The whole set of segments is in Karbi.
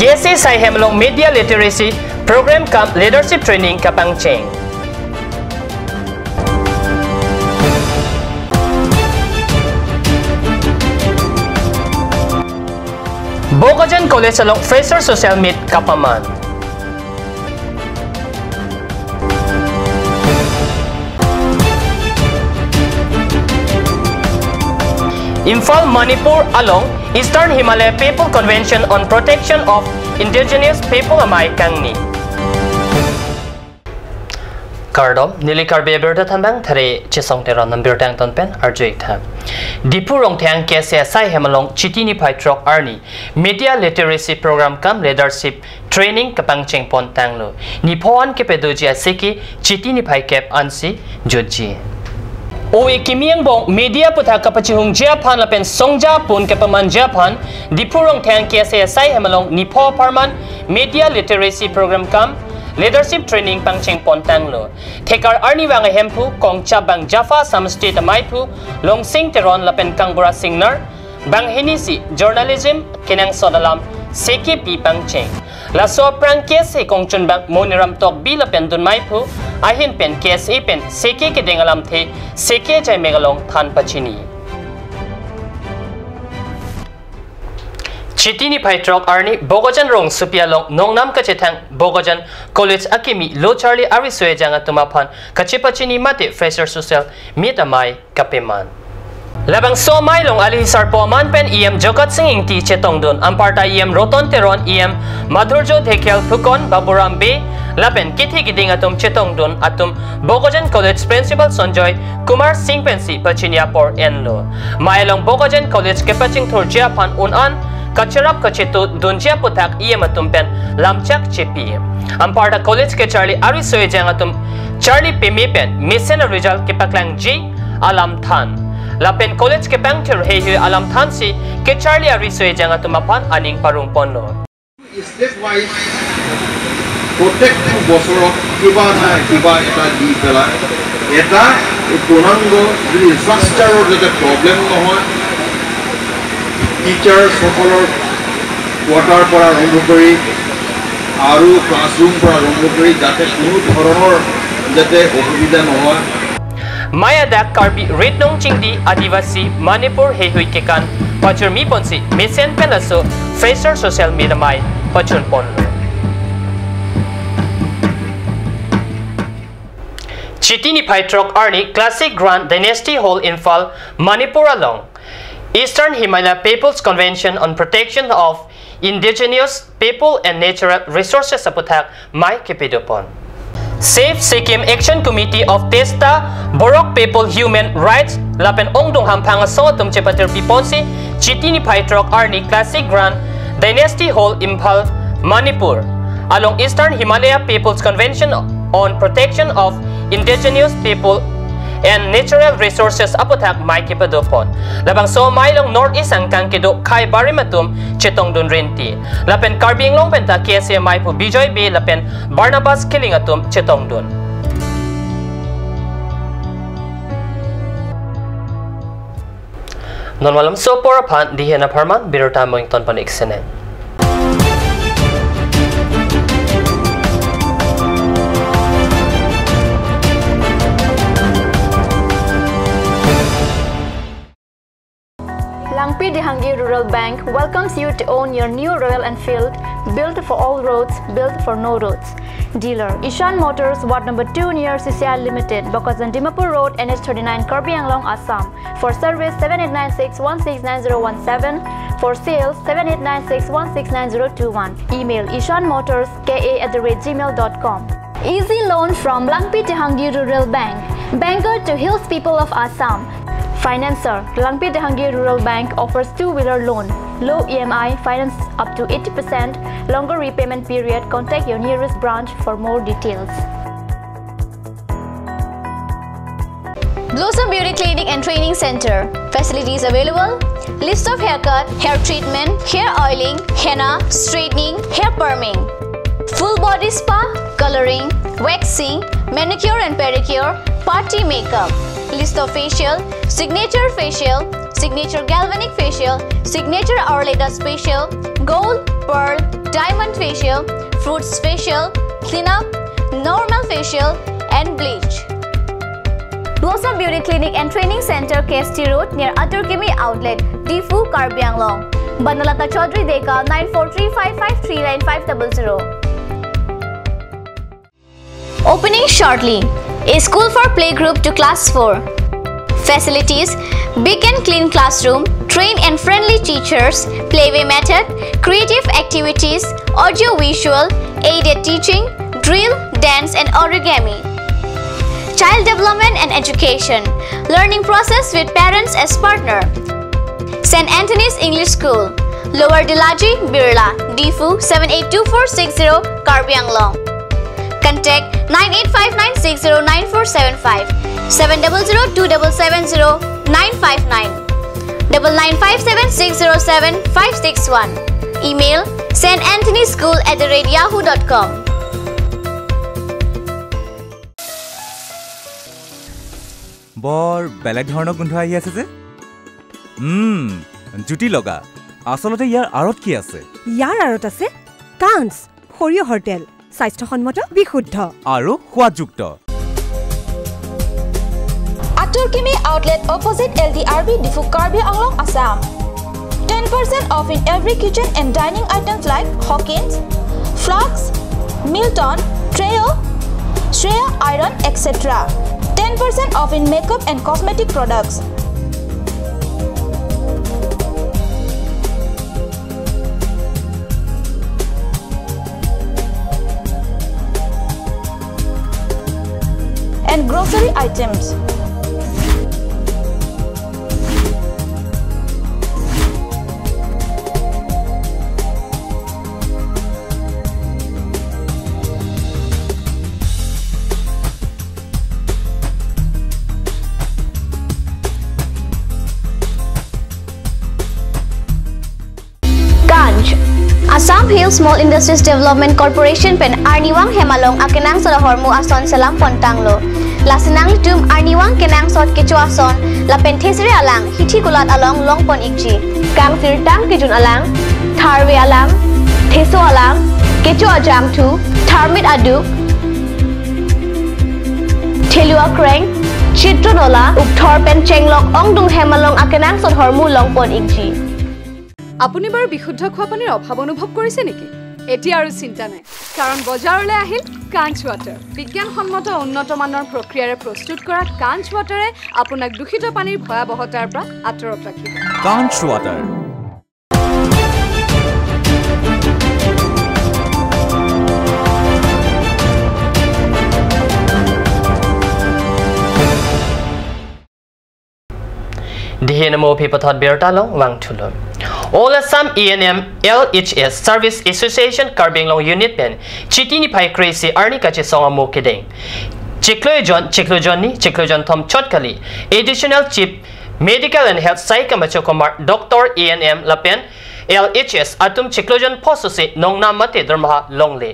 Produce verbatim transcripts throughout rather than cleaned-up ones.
K S A Saihem along Media Literacy Program cum Leadership Training kapangcheng. Bokajan College along Fresher Social Meet kapaman. Imphal, Manipur along Eastern Himalaya People Convention on Protection of Indigenous People amei kangni. Kardom, neli Karbi abirta thanbang thare Chesong Teron, nam birta angton pen arju-ik tha. Diphu Rongthang K S A Saihem along Chiti niphai throk arni Media Literacy Program cum Leadership Training kapangcheng pon tanglo. Nipho an kepadoji aseke Chiti niphai kep ansi jutji. Ove kimi angbong media aputhak kapachihungji aphan lapen songja pon kapamanji aphan Diphu Rongthang K S A Saihem along nipho apharman Media Literacy Program cum Leadership Training pangcheng pon tanglo. Thekar arnivang ahemphu Kongchap bang Jafa Assam State amei aphu Longsing Teron lapen Kangbura Singnar banghini si journalism kenangsot alam seke pi pangcheng. Laso aphrang K S A kongchun bang Moniram Tokbi lapen dunmei aphu ahin pen K S A pen seke kedeng alamthe seke jaimek along than pachini. Chiti niphai throk arni Bokajan rongsopi along nongnam kachethang Bokajan College akimi lo charli ariso ejang atum aphan kachepachini mate Fresher Social Meet amei kapeman. Labangso amei along ali sarpo aman pen E M Jagat Sing Ingti chetongdun, anparta E M Roton Teron, E M Madhurjo Dhekial, Phukan Baburam Bey lapen kethe keding atum chetongdun atum Bokajan College Principal Sanjoy Kumar Singh pensi pachini apor enlo. Amei along Bokajan College kepachingthurji aphan un-an kacherap kachetu dunji aputhak E M atum pen lamchak chepi. Anparta college kecharli ariso ejang atum charli peme pen mesen aresult kepaklangji alam than. Lapen college kepangthir heihui alam thansi kecharli ariso ejang atum aphan aning parong ponlo. Step wise প্ৰত্যেকটো বছৰত কিবা নহয় কিবা এটা দি পেলাই এটা পূৰ্ণাংগ যদি ইনফ্ৰাষ্ট্ৰাকচাৰৰ যাতে প্ৰব্লেম নহয়, টিচাৰ্ছসকলৰ কোৱাৰ্টাৰ পৰা আৰম্ভ কৰি আৰু ক্লাছৰুম পৰা আৰম্ভ কৰি যাতে কোনো ধৰণৰ যাতে অসুবিধা নহয়। Amei adak Karbi Rit Nong Chingdi Adivasi Manipur heihui kekan pachurmi ponsi mesen pen laso Fresher Social Meet amei pachun ponlo. Chiti niphai throk arni Classic Grand Dynasty Hall, Imphal, Manipur along Eastern Himalaya People's Convention on Protection of Indigenous People and Natural Resources aputhak amei kepadopon. Save Sikkim Action Committee of Teesta, Borok People Human Rights lapen ongdung hamphang asong atum chepatirpi ponsi Chiti niphai throk arni Classic Grand Dynasty Hall, Imphal, Manipur along Eastern Himalaya People's Convention on Protection of Indigenous People and Natural Resources aputhak amei kepadopon. Labangso amei along North East angkang kedo khei barim atum chetongdun rinti. Lapen Karbi Anglong penta K S A amei aphu Bijoy Bey lapen Barnabas Killing atum chetongdun. Non malomso apor aphan dihen apharman birta mo ington panik senen. Langpi Dehangi Rural Bank welcomes you to own your new Royal Enfield, built for all roads, built for no roads. Dealer, Ishan Motors, Ward number two near C C I Limited, Bokajan Dimapur Road, N H thirty-nine, Karbi Anglong, Assam. For service, seven eight nine six one six nine zero one seven. For sales, seven eight nine six one six nine zero two one. Email ishanmotorska at the rate gmail dot com. Easy loan from Langpi Dehangi Rural Bank, banker to hills people of Assam. Financer, Langpi Dehangi Rural Bank offers two-wheeler loan, low E M I, finance up to eighty percent, longer repayment period. Contact your nearest branch for more details. Blossom Beauty Clinic and Training Center. Facilities available: lips of haircut, hair treatment, hair oiling, henna, straightening, hair perming, full body spa, coloring, waxing, manicure and pedicure, party makeup, lips of facial, signature facial, signature galvanic facial, signature Ayurveda facial, gold, pearl, diamond facial, fruits facial, cleanup, normal facial, and bleach. Blossom Beauty Clinic and Training Center, K S T Road, near Atur Kimi Outlet, Diphu, Karbi Anglong. Banalata Chaudhary Deka, nine four three five five three nine five double zero. Opening shortly. A school for playgroup to class four. Facilities: big and clean classroom, trained and friendly teachers, playway method, creative activities, audio visual, aided teaching, drill, dance and origami. Child development and education. Learning process with parents as partner. Saint Anthony's English School, Lower Dilaji, Birla, Diphu, seven eight two four six zero, Karbi Anglong. Contact nine eight five nine six zero nine four seven five, seven double zero two double seven zero nine five nine, double nine five seven six zero seven five six one. Email saint anthony school at the rate yahoo dot com. বৰ বেলেগ ধৰণৰ গোন্ধ আহি আছে যে। উম, জুতি লগা। আচলতে ইয়াৰ আঁৰত কি আছে? ইয়াৰ আঁৰত আছে কাঞ্চ, সৰিয়হৰ তেল, স্বাস্থ্যসন্মত, বিশুদ্ধ আৰু সোৱাদযুক্ত। Atur Kimi Outlet, opposite L D R B, Diphu, Karbi Anglong, Assam. Ten percent off in every kitchen and dining items like Hawkins, Flux, Milton, Trio, Shreya Iron, et cetera. Ten percent off in makeup and cosmetic products. And grocery items. Kancch. Assam Hill Small Industries Development Corporation pen arnivang hem along akenangsot ahormu ason selam pontanglo. Lasi nanglitum arnivang kenangsot kecho ason lapen thesere alang hithi kulat along longpon ikji. Kangsirtang kejun alang, tharve alang, theso alang, kecho ajangthu, tharmit aduk, thelu akreng, chitron ola, ukthor pen chenglok ongdung hem along akenangsot ahormu longpon ikji. আপুনি বাৰু বিশুদ্ধ খোৱা পানীৰ অভাৱ অনুভৱ কৰিছে নেকি? এতিয়া আৰু চিন্তা নাই, কাৰণ বজাৰলৈ আহিল কাঞ্চ ৱাটাৰ। বিজ্ঞানসন্মত উন্নত মানৰ প্ৰক্ৰিয়াৰে প্ৰস্তুত কৰা কাঞ্চ ৱাটাৰে আপোনাক দূষিত পানীৰ ভয়াৱহতাৰ পৰা আঁতৰত ৰাখিব। কাঞ্চ water. Dihin mo phipathot birta long vangthulo. All Assam A N M L H S Service Association Karbi Anglong Unit pen Chiti niphai kre-isi arni kachesong amo kedeng chiklo jon, chiklo jonni, chiklo jonthom chot kali Additional Chief Medical and Health Saikam achokomar Doctor A N M lapen L H S atum chiklo jon phosose nongnam mate dormaha longle.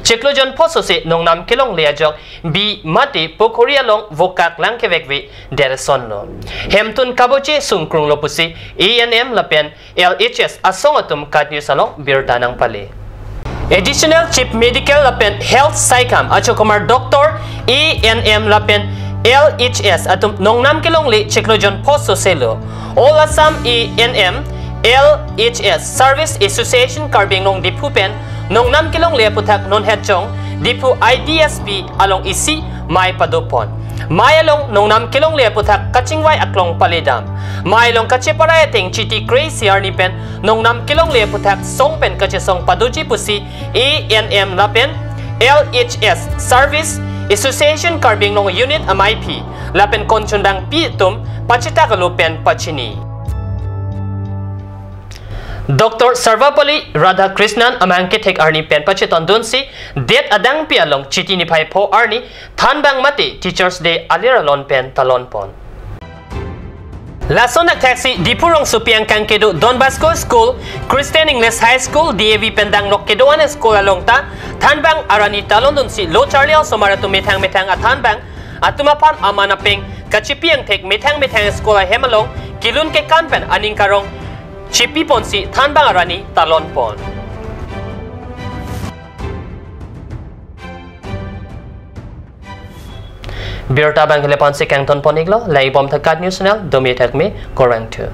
Chiklo jon phosose nongnam kelongle ajok bi mate pukhuri along vokak lang kevekve deresonlo. Hemtun kaboche sungkrunglo pusi A N M lapen L H S asong atum KAT News along birta nangpale. Additional Chief Medical lapen Health Saikam achokomar Doctor A N M lapen L H S atum nongnam kelongle chiklo jon phososelo. All Assam A N M L H S Service Association Karbi Anglong Diphu pen nongnam kelongle aputhak non hetchong Diphu I D S P along isi mei padopon. Mei along nongnam kelongle aputhak kachingvai aklong paledam. Mei along kacheparai ateng Chiti kre-isi arni pen nongnam kelongle aputhak song pen kachesong padoji pusi A N M lapen L H S Service Association Karbi Anglong Unit amaiphi lapen konchundangpi atum pachethak alo pen pachini. Doctor Sarvepalli Radhakrishnan amang kethek arni pen pachetondunsi det adangpi along Chiti niphai pho arni thanbang mate Teachers Day alir alon pen talonpon. Lason akthaksi Diphu rongsopi angkang kedo Don Bosco School, Christian English High School, D A V pen danglok kedo-an school along ta thanbang arani talondunsi lo charli osomar atum methang methang athanbang atum aphan aman apeng kachipi angthek methang methang school ahem along kelun kekan pen aning karong chipiponsi thanbang arani talonpon. Birta abang ke lapu-ansi kangton pon-iklo, lang-ik bom tha KAT News Channel, dome thakme, kurvangthu.